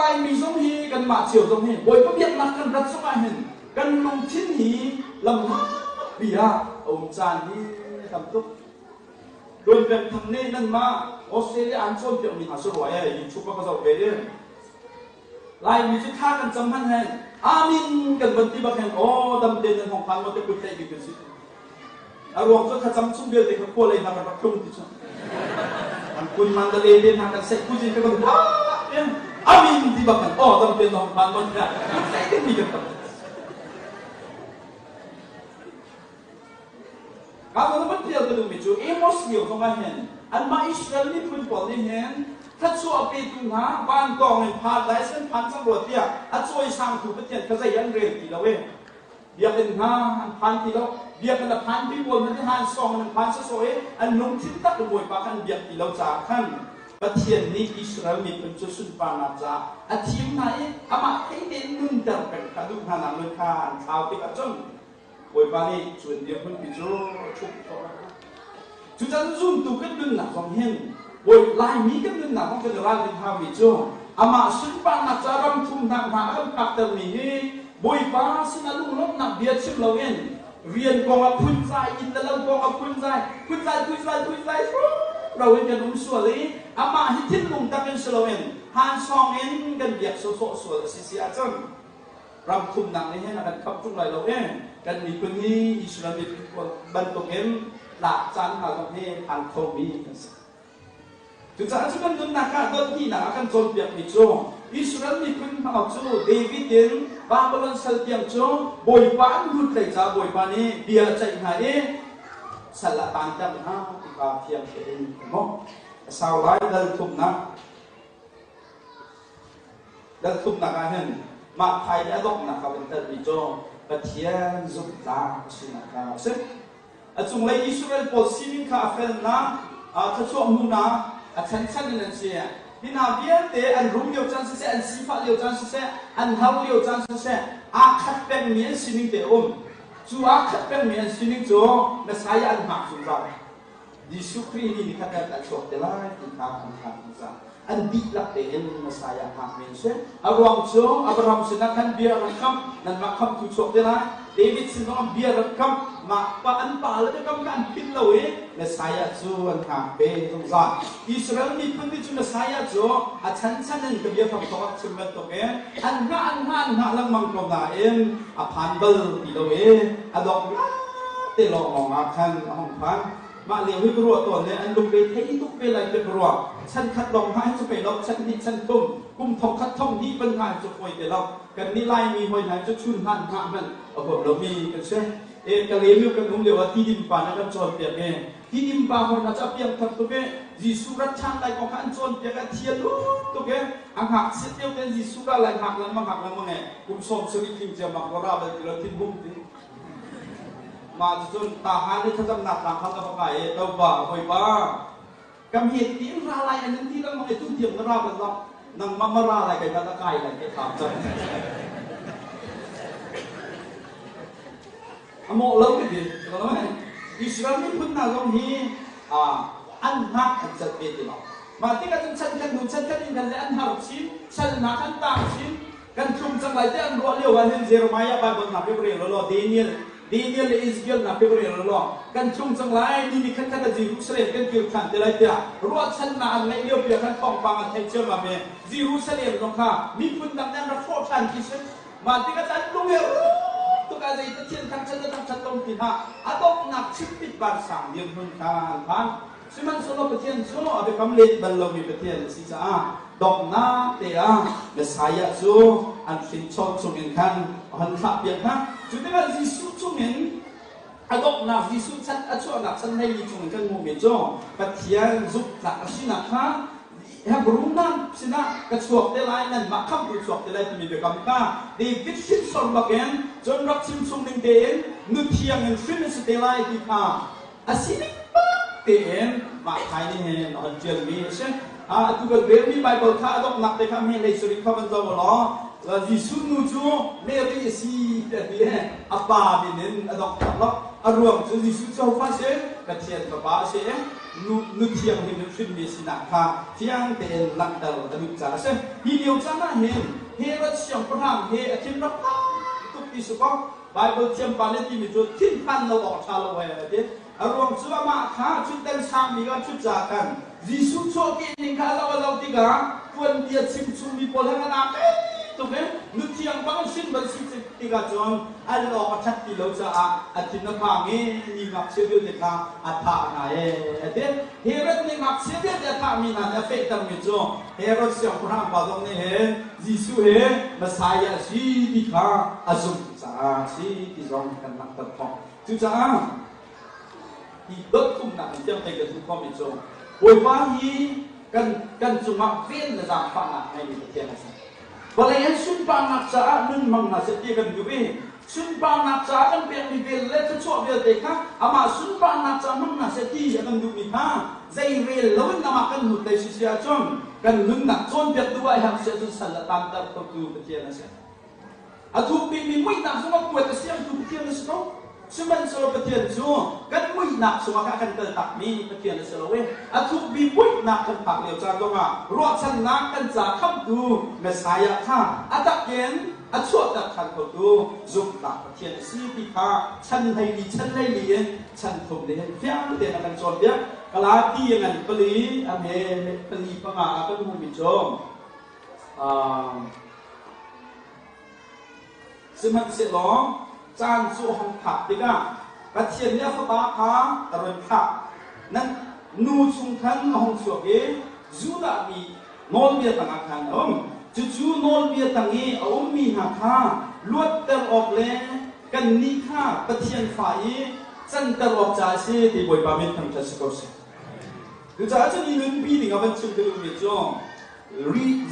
Laimi zong hi kanmah cio zong hi Bawipa biaknak kan rat zongah hin kan lungthin hi lamhlatpi ah a um caan hi tam tuk. Tuan peng thang nih nanmah Australia an cawnpiakmi hna si rua ee, YouTube ah ka zoh ve i Laimi cu thla kan cam hmanh hen amin kan van ti bak hen aw dam tein nan hong phan maw te kut tlaih ding kan si. A ruang cu thlacam chung vialte kha khua lei hna kan rak tlung ti cu. An kun Mandalay te hna kan seih kuzing ka kan in amin ti bak hen aw dam tein nan hong phan maw tiah kut tlaih ding mi kan tam. Ka zawn van tial ka duhmi cu Amos lio zong ah hin anmah Israel miphun pawl nih hin thluachuah petu hna vantawng in paradise kan phan cang rua tiah a cawisangtu Pathian kha zei an rel ti lo i biakinn hna an phan ti lo, biakinn a phanpi pawl hmanh nih han sawng in an phan sawsawh i an lungthin tak in Bawipa kha an biak ti lo caah khan Pathian nih Israel miphun cu sunparnak caah a thim hna i amah thei tein nunter peng kha duh hna nak nun kha an thlau tikah cun Bawipa nih cun dirhmunpi cu a ṭhumh thluahmah hna. Cucan zumtu kan nunnak zong hin Bawi Laimi kan nunnak zong kan i ralrin haumi cu amah sunparnak ca ram thumnak hna a kan phaktermi hi Bawipa sinah lunglawmhnak bia chim loin rian kong ah phunzai, inn le lo kong ah phunzai, phunzai, phunzai, phunzai ro in kan um sual i amah hi thinlung tak in si loin hansawng in kan biak sawsawh sual a si si ahcun ram thumnak nih hin a kan khamh ṭung lai lo i kan miphun hi Israel miphun pawl bantukin tlak caan hna zong hi phan khomi kan si. Cucaah cu kan nunnak ah donhnak a kan cawnpiakmi cu Israel miphun hna cu David in Babylon sal tiang cu Bawipa an lut lei caah Bawipa nih bia a ceih hna i sal ah taanter hna ti kha thiang tein ka hmuh. A sau lai dal thumnak. Dal thumnak ah hin mah thai le a donghnak ah van telmi cu Pathian zumhtlak a sinak kha a si. A cunglei Israel pawl sining kha a felnak, thluachuah hmuhnak, a chanchan in an si. Hi hna vialte an rum lio caan siseh, an sifah lio caan siseh, an har lio caan siseh, aa khat pengmi an sining te a um. Cu aa khat pengmi an sining cu Messiah an hngak zungzal. Jesuh Khrih nih nikhat khat a chuak te lai ti kha an hngak zungzal. An dihlak tein Messiah hngakmi an si. A ruang cu Abraham sinah khan bia rak kamh, nanmah khamhtu chuak te lai. David sin zongah bia rak kamh, mah pa an pa le biakam kha an philh lo i Messiah cu an hngak ve zungzal. Israel miphun nih cu Messiah cu a chanchan in ka bia hramthawk ah chim bantukin an hngah an hngah an hngah lengmang ko nain a phan bal ti lo i a donghnak te lawnglawng ah khan a hung phan. Mah lio hi ka ruah tawn le an lungre thei tuk ve lai ti ka ruah. Chan khat lawng hna hi cu pei lo, chan hnih chan thum, kum thong khat thong hnih ban hna hi cu fawi te lo. Kan nih Laimi hoi hna cu chun hlan hngah hmanh a huam lomi kan si. E Kalaymyo kan um lio ah tidim pa nih a kan cawnpiak i tidim pa hoi hna cu a piangthar tuk i Jesuh rat ṭhan lai kong kha an cawnpiak a thial tuk i a ngakchiat lio tein Jesuh ra lai hngak lengmang hngak lengmang e kum 70 tling ciammam ko ra bal ti lo thin hung ti. Mah cucun tahan i thlacamnak tlang kha ka va kai i Topa Bawipa ka hmet tiin ra lai an in ti lengmang i tu tiang na ra bal lo, nangmah ma ra lai keimah na kai lai ti thlam cang. A mawh lo ka ti. Israel miphun hna zong hi an hngak an celh ve ti lo. Mah tikah cun chan khat hnu chan khat in khan le an har chin, salnak an tang chin, kan tlung cang lai ti an ruah lio ah hin Jeremiah Bible hna khi rel law Daniel Daniel le Ezekiel hna khi rel law kan tlung cang lai ni ni khat khat a Jerusalem kan kir ṭhan te lai tiah ruahchannak an ngeih lio pi ah khan thawngpang an theih ciammam i Jerusalem zong kha miphun dang nih an rak hrawh ṭhan ti si. Mah tikah an lung he tuk ah zei Pathian thangṭhat le thangṭhat lo ti hlah, a donghnak chimpit vansang dirhmun kha an phan. Sihmanhsehlaw Pathian cu a biakam let bal lomi Pathian a si caah donghnak te ah Messiah cu an hrinchon chungin khan a hon thlahpiak hna. Cu tikah Jesuh chungin a donghnak Jesuh chan a chuahnak chan hleili chungin kan hmuhmi cu Pathian zumhtlak a sinak kha Hebrew hna sinah ka chuak te lai, nanmah khamhtu chuak te lai timi biakam kha David hrinsor bakin cun rak chim chung ning tein nuthiang in hrin a si te lai ti kha a sining bak tein mah thai nih hin a hon ṭialmi a si. Atu kan relmi Baibal kha a donghnak te kha hme lei sarih kha van zoh u law Jesuh nu cu Mary a si ti a ti i a pa min in a donghter lo. A ruang cu Jesuh cu hofa si? Pathian Fapa a si i. Nu thianghlim in hrinmi sinak kha fiang tein langhter a duh caah a si. Hi lio caan ah hin Herod siangpahrang he a thin rak phang tuk ti si kaw Baibal thiampa nih timi cu thinphan lo awk a ṭha lo he a ti. A ruang cu amah kha ṭhutdan sangmi ah ṭhut caah khan Jesuh chuahkeh ning kha a lo a lo tikah tuanbia chimchungmi pawl he an aa tuk i nuthiang bang in hrin van si tikah cun al awk a ṭhat ti lo caah a thin a phang i mi ngakchia vialte kha a thah hna ee a ti. Herod nih ngakchia vialte a thahmi hna nih a fehtermi cu Herod siangpahrang pa zong nih hin Jesuh hi Messiah a si ti kha a zumh caah a si ti zong kan langhter khawh. Cucaah hi dotthumnak in tiang thei kan hmuh khawhmi cu Bawipa hi kan kan cungah ven le zaangfahnak ngeimi Pathian a si. Vawlei an sunparnak caah nun hmang hna seh ti kan duh i sunparnak caah kan pekmi vel le thluachuah vialte kha amah sunparnak caah hmang hna seh ti a kan duhmi kha zei rel loin amah kan hnut lei si si ahcun kan nunnak cawnpiak duh ah herh si ahcun sal a taanter khotu Pathian a si. A thuk bikmi muihnak zongah kuat a siangtu Pathian a si ko. Sihmanhsehlaw Pathian cu kan muihnak chungah khan a kan kaltakmi Pathian a si lo i a thuk bik muihnak kan phak lio caan zongah ruahchannak kan ca khamhtu Messiah kha a takin a chuahter ṭhan khotu zumhnak Pathian a si ti kha chan 14 chan 14 in chan thum nih hin fiang tein a kan cawnpiak. Galati a ngan pali a hme pali panga ah kan hmuhmi cu Sihmanhsehlaw caan cu a hung phak tikah Pathian nih a Fapa kha a run thlah. Nan nu chung khan a hung chuak i Judah mi nawlbia tangah khan a um. Cucu nawlbia tang i a ummi hna kha luatter awk le kannih kha Pathian fa i canter awk caah a si ti Bawipa min thangṭhat si ko seh. Cucaah cun i nunpi ding ah van chim ka duhmi cu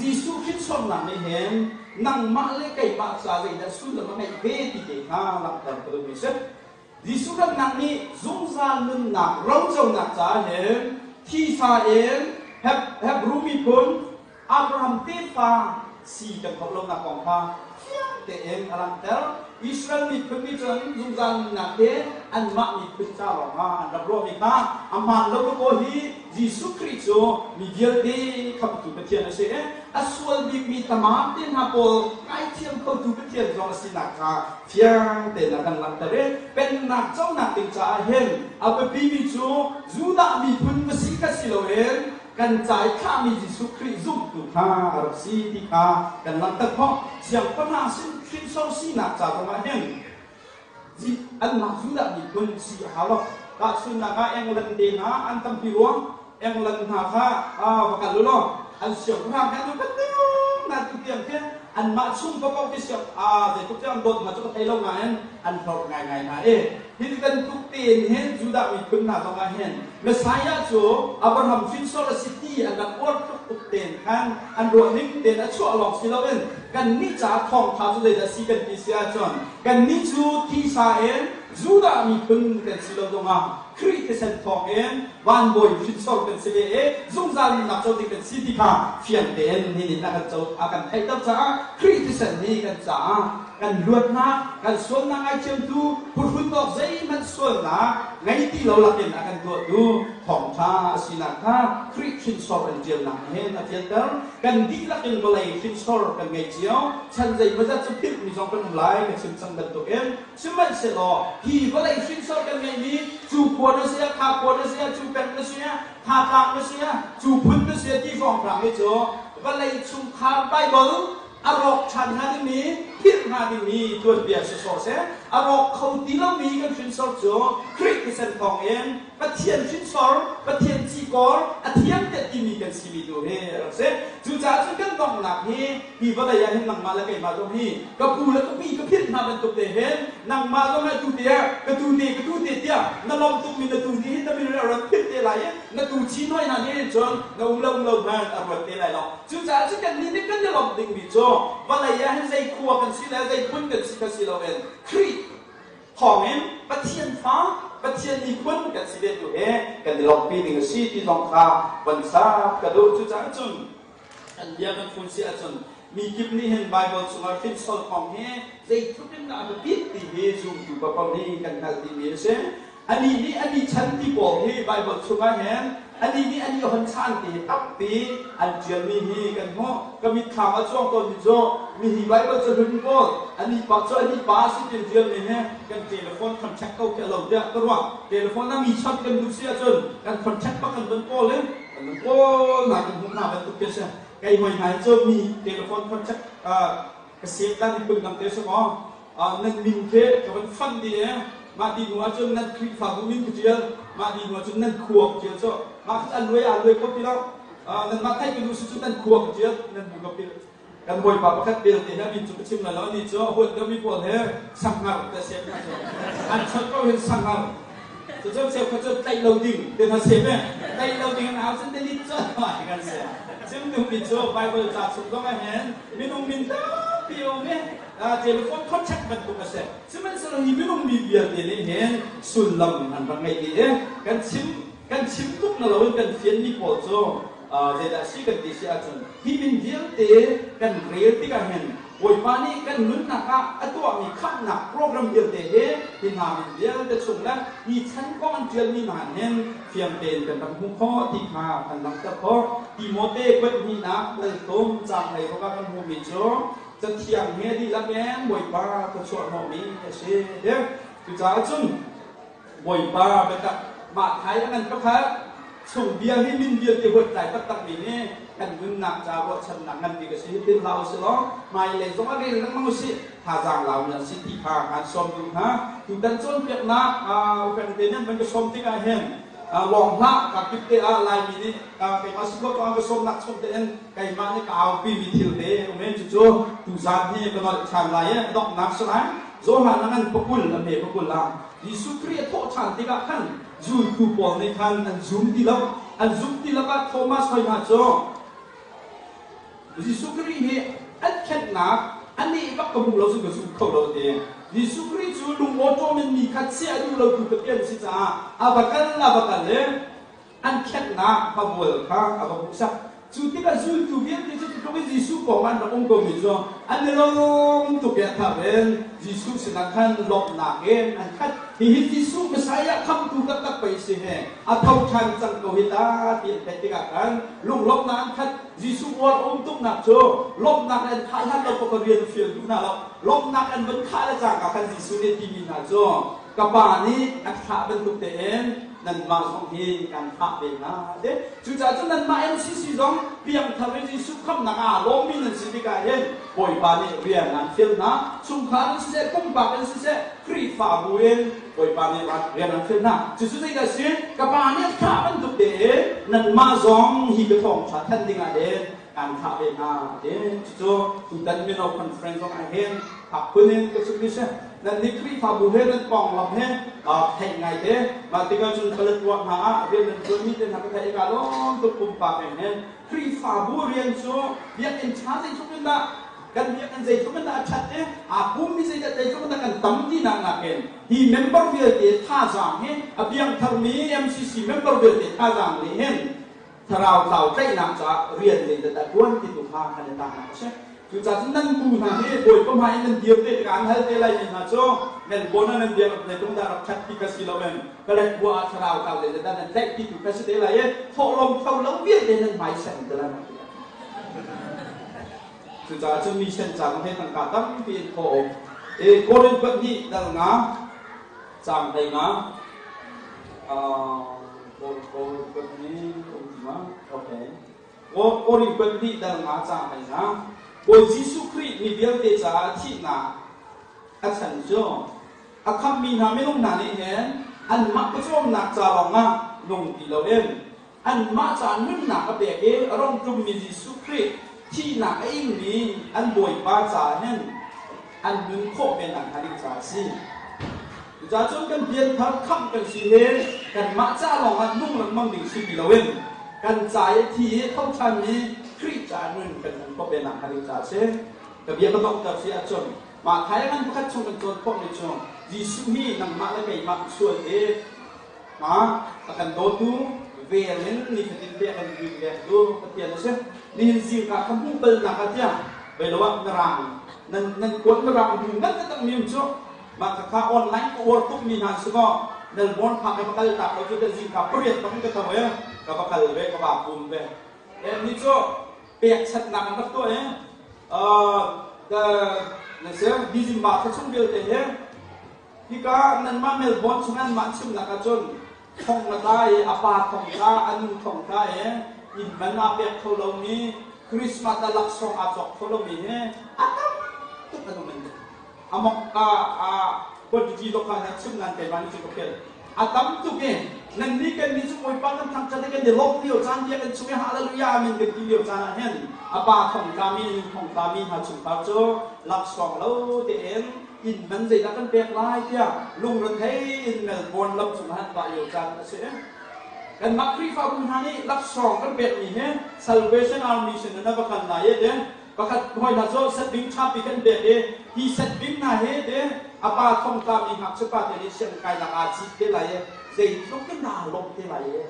Jesuh hrinsonnak nih hin nangmah le keimah ca zeidah sullam a ngeih ve ti te kha langhter ka duhmi a si. Jesuh rannak nih zungzal nunnak roconak caah hin thisa in Hebru miphun Abraham tefa si kan khawh lonak kong kha fiang tein a langhter. Israel miphun nih cun zungzal nunnak hi anmah miphun ca lawngah an rak ruahmi kha a hmaan lo tuk aw hi Jesuh Khrih cu mi vialte khamhtu Pathian a si i a sual bikmi tamam te hna pawl ngaithiam khotu Pathian zong a sinak kha fiang tein a kan langhter i pennak conak ding caah hin a biapimi cu Judah miphun va si kha si loin kan ca i thlahmi Jesuh Khrih zumhtu kha a rak si ti kha kan langhter khawh. Siangpahrang hrinsor sinak ca zongah hin anmah Judah miphun si a hau lo. Tahchunhnak ah England te hna an tampi ruang England hna kha va kal u law an siangpahrang kha an kan na tu tiang khi anmah chung paoh khi siang zeitluk tiang dawt hna cu ka thei lo nain an hlorh ngaingai hna i hi bantuk tein hin Judah miphun hna zongah hin Messiah cu Abraham hrinsor a si ti an rak uar tuk tuk tein khan an ruah ning tein a chuah lawng si loin kannih caah thawngṭha cu zeidah si kan ti si ahcun kannih cu thisa in Judah miphun kan si lo zongah Khrih thisen thawngin vanbawi hrinsor kan si ve i zungzal nunnak co ding kan si ti kha fiang tein nihin a kan co a kan theihter caah Khrih thisen hi kan caah kan luatnak, kan sualnak ngaithiamtu, phuhrun awk zeihmanh sualnak ngei ti lo lakin a kan tuahtu thawngṭha a sinak kha Khrih hrinsor an ṭialnak nih hin a fianter. Kan dihlak in vawlei hrinsor kan ngei cio. Chan zeimawzat cu philhmi zong kan um lai ka chim cang bantukin. Sihmanhsehlaw hi vawlei hrinsor kan ngeihmi cu khua na si ah, kha khua na si ah, cu peng na si ah, kha tlang na si ah, cu phun na si ah ti hrawnghrang hi cu vawlei chungkhar Baibal a rawk ṭhan hnga dingmi philh hnga dingmi tuanbia sawsawh seh a rawk kho ti lomi kan hrinsor cu Khrih thisen thawngin Pathian hrinsor Pathian cikawr a thiang tiah timi kan simi tu hi a rak si. Cucaah cun kan donghnak hi hi vawlei ah hin nangmah le keimah zong hi ka pu le ka pi ka philh hna bantuk te hin nangmah zong hi tu te ah ka tu te ka tu te tiah na lawm tukmi na tu nih hin na min a rat philh te lai i na tu chin hoi hna nih cun na um lo um lo hmanh a ruat te lai lo. Cucaah cun kannih nih kan i lawmh dingmi cu vawlei ah hin zei khua kan si le zei phun kan si kha si loin Khrih thawngin Pathian fa, Pathian miphun kan si ve tu he kan i lawmhpi ding a si ti zong kha von sap ka duh. Cucaah cun an bia kan fun si ahcun mi kip nih hin Baibal chungah hrinsol kong hi zeitluk in dah a biapit ti hi zumtu paoh nih kan hngalh dihmi a si. Anih nih anih chan ti pawl hi Baibal chungah hin anih nih anih a hon chan ti hi tampi an ṭialmi hi kan hmuh. Ka mitthlam a cuang tawnmi cu mihi Baibal cahlun pawl anih pa cu anih pa a si ti an ṭialmi hi kan telephone contact ko khi a lo tiah ka ruah. Telephone ah mi chawnh kan duh si ahcun kan contact bak kan von kawl i kan von kawl hna kan hmuh hna bantuk khi a si. Kei hoi hna hi cu mi telephone contact ka save dan hi phun dang te si maw? Nan min khi ka van fanh dih i mah ti hnu ahcun nan Khrihfabu min ka ṭial, mah ti hnu ahcun nan khua ka ṭial cu mah kha an luai aa luai kho ti lo. Nanmah theih ka duh si cu nan khua ka ṭial, nan bu ka pil. Kan bawipa pakhat belte he a min cu ka chim lai lo, anih cu a huat deuhmi pawl he sangar te sep hna cu. An chawnh ko hin sangar. Cucu cheukhat cu tlaih lo ding te hna sep e. Tlaih lo ding an au cun delete cu kan si. Chim duhmi cu Bible ca chung zong ah hin minung min tampi a um i telephone contact bantuk a si. Sihmanhsehlaw hi minung mi vialte nih hin sullam an rak ngeih dih i kan chim kan chim tuk na loin kan fianmi pawl cu zeidah si kan ti si ahcun hi min vialte kan rel tikah hin Bawipa nih kan nunnak ah a tuahmi khamhnak program vialte hi hi hna min vialte chung le hi chan kong an ṭialmi hna hin fiang tein kan rak hmuh khawh ti kha kan langhter khawh. Timote kuathnihnak dal thum caang hlei ruk ah kan hmuhmi cu Cathiang he dihlak in Bawipa thluachuah hnawhmi a si. Cucaah cun Bawipa biatak mah thai a ngan pakhat chung bia hi min vialte huat tlai taktakmi hi kan nunnak ca ruahchannak ngan bik a si. Hitin hlah usih law hmailei zong ah rel lengmang usih thazaang laumi an si ti kha kaan sawm duh hna. Tutan cawnpiaknak upeng te nih an van ka sawm tikah hin lawng hlah ka kip te ah Laimi nih keimah si khawh ka sawmnak chung tein keimah nih ka aupi mi thil te um in cucu tuzaan hi ka nolh ṭhan lai i donghnak si lai. Johan a ngan pakul a hme pakul ah Jesuh Khrih a thawh ṭhan tikah khan zultu pawl nih khan an zum ti lo. An zumh ti lo ah Thomas hoi hna cu Jesuh Khrih hi an khenhnak anih bak ka hmu lo cu ka zum kho lo ti. Jesuh Khrih cu lung awṭawm in mi kha chiah a duh lotu Pathian si caah a va kal a va kal i an khenhnak pavual kha a va hmuhsak. Cu tikah zultu vialte cu tluk in Jesuh pawngah an rak um komi cu an i lawm tuk i a thar in Jesuh sinah khan lawmhnak in an khat. Hihi Jesuh Messiah khamhtu taktak pei si hi a tho ṭhan cang ko hi ta ti an theih tikah khan lunglawmhnak an khat. Jesuh uar a um tuknak cu lawmhnak in an khah hlan lo paoh rian fial duh hna lo. Lawmhnak an van khah le cangka khan Jesuh nih a timi hna cu ka Pa nih a thlah bantuk tein nanmah zong hi kan thlah ve hna ti. Cucaah cun nanmah MCC zong piangthar i Jesuh khamhnak ah lawmmi nan si tikah hin Bawipa nih rian an fial hna. Chungkhar in siseh, pumpak in siseh, Khrihfabu in Bawipa nih rian an fial hna. Cucu zeidah a si? Ka Pa nih a thlah bantuk tein nanmah zong hi ka thawngṭha thanh dingah hin kan thlah ve hna ti. Cucu tutan mino conference zong ah hin fak phun in ka chimmi si. Nan nih Khrihfabu he nan konglam he theih ngai te. Mah tikah cun Paletwa hna ah rian nan ṭuanmi te hna ka theih i kaa lawm tuk pumpak in hin Khrihfabu rian cu biakinn ṭha zeitluk in dah kan biakinn zeitluk in dah a ṭhat i aa pummi zeidah zeitluk in dah kan tam tinak nakin hi member vialte thazaang hi a piangtharmi MCC member vialte thazaang nih hin thlarau tlau tlaihnak caah rian zeidah dah ṭuan ti tu kha kan i tahnak a si. Cucaah cun nan bu hna hi Bawipa hmai in nan dir te tikah an hal te lai mi hna cu nan bawn ah nan biak zeitluk dah rak ṭhat ti kha si loin Paletwa ah thlarau tlau zeidah nan tlaih ti tu kha si te lai i thawhlawm tho lo vialte nan hmai sen te lai. Cucaah cun mi sen cang he tangka tampi in thawh awk. E Korin pahnih dal nga caang 15 Korin pahnih um ti ma? Okay. Korin pahnih dal nga caang 15 Bawi Jesuh Khrih mi vialte caah thihnak a chan cu a khamhmi hna minung hna nih hin anmah pawcawmnak ca lawngah nung ti loin anmah ca nunnak a pek i a rung ṭummi Jesuh Khrih thihnak a ingmi an Bawipa caah hin an nun khawh ve nakhnga ding caah a si. Cucaah cun kan pianthar khamh kan si hi kanmah ca lawngah nung lengmang ding si ti loin kan ca i thi i tho ṭhanmi Khrih ca nun kan hman khawh ve nakhnga ding caah a si. Ka bia ka donghter si ahcun mah thai ngan pakhat chung kan cawn khawhmi cu Jesuh hi nangmah le keimah sual hi a kan dawtu vel in nifatin te a kan runvengtu Pathian a si. Nihin zingka ka hmuh balnak ah tiah vei lo ah mirang nan nan kuat mirang bu ngan taktak mi um cu mah khakha online ka uar tukmi hna si kaw. Melbourne phak i va kal tak lo cu te zingka pariat bang ka tho i ka va kal ve, ka va pum ve. Ni cu pekchanhnak an rak tuah i na si December thla chung vialte hi hika nanmah Melbourne chung anmah chimnak ahcun thong na tla i a pa thong tla a nu thong tla i inn man aa pek kho lomi Christmas a laksawng aa cawk kho lomi hi a tam tuk an um an amok a a quantity zong kha nan chim nan keimah nih cun ka phel a tam tuk i nan nih kan nih cu Bawipa kan thangṭhat i kan i lawmh lio caan bia kan chung i hallelujah amen kan ti lio caan ah hin a pa thong tlami nu thong tlami hna chungkhar cu laksawng lo tein inn man zeidah kan pek lai tiah lungrethei in Melbourne lam cungah an vah lio caan a si. Kanmah Khrihfabu hna nih laksawng kan pekmi hi Salvation Army sin in a va kal lai i ti pakhat hawi hna cu setbing ṭhapi kan pek i hi setbing hna hi ti a pa thongtlami ngakchia pa te nih sianginn kainak aa cit te lai i zeitluk in dah aa lawmh te lai i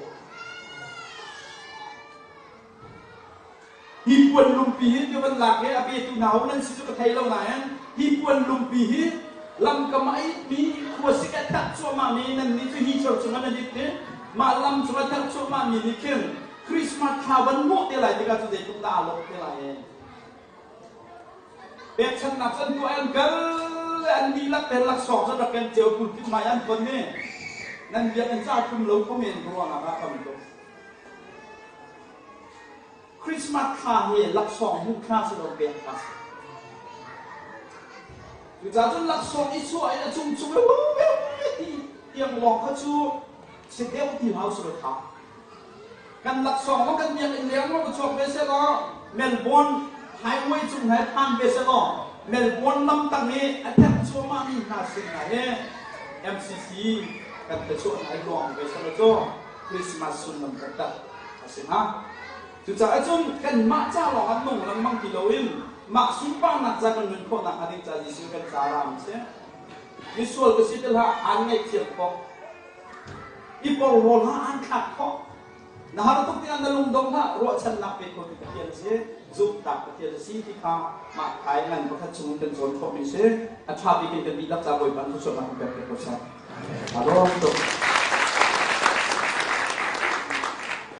Hi puan lungpi hi ti van lak i a petu hna ho nan si cu ka thei lo nain hi puan lungpi hi lamkam a itmi khuasik a therh cuahmahmi nannih cu hi chor chungah nan it i mah lam cung a therh cuahmahmi nih khin Christmas thla van hmuh te lai tikah cu zeitluk dah aa lawmh te lai ee. Pekchanhnak cu an tuah i an kal i an dihlak tein laksawng cu an rak ken cio pulpit hmai an ton i nan biakinn ca tlum lo kho men ruangah ah tam tuk. Christmas thla hi laksawng hmuh thla si lo pek thla si. Cucaah cun laksawng i chuah in a cung cung i ti tiang lawng kha cu si deuh ti hau si lo tha. Kan laksawng maw kan biakinn leng maw ka chuak ve seh law Melbourne highway cung he phan ve seh law Melbourne lamtang i a therh cuahmah mi hna sin hna hi MCC kan thluachuah hna i luang ve seh law cu Christmas sullam taktak a si hnga. Cucaah cun kanmah ca lawng ah nung lengmang ti loin mah sunparnak ca kan nun khawh nakhnga ding ca Jesuh kan ca ram a si. Misual ka si ti hlah, aan ngaihthiam khawh. I porhlaw hlah, aan thlak khawh. Na har tuk tikah na lungdong hlah, ruahchannak pe khotu Pathian a si, zumhtak Pathian a si ti kha mah thai ngan pakhat chung kan cawn khawhmi a si. A ṭha bik in kan dihlak ca Bawipa thluachuahnak kan pek ko seh. Aa lawm tuk.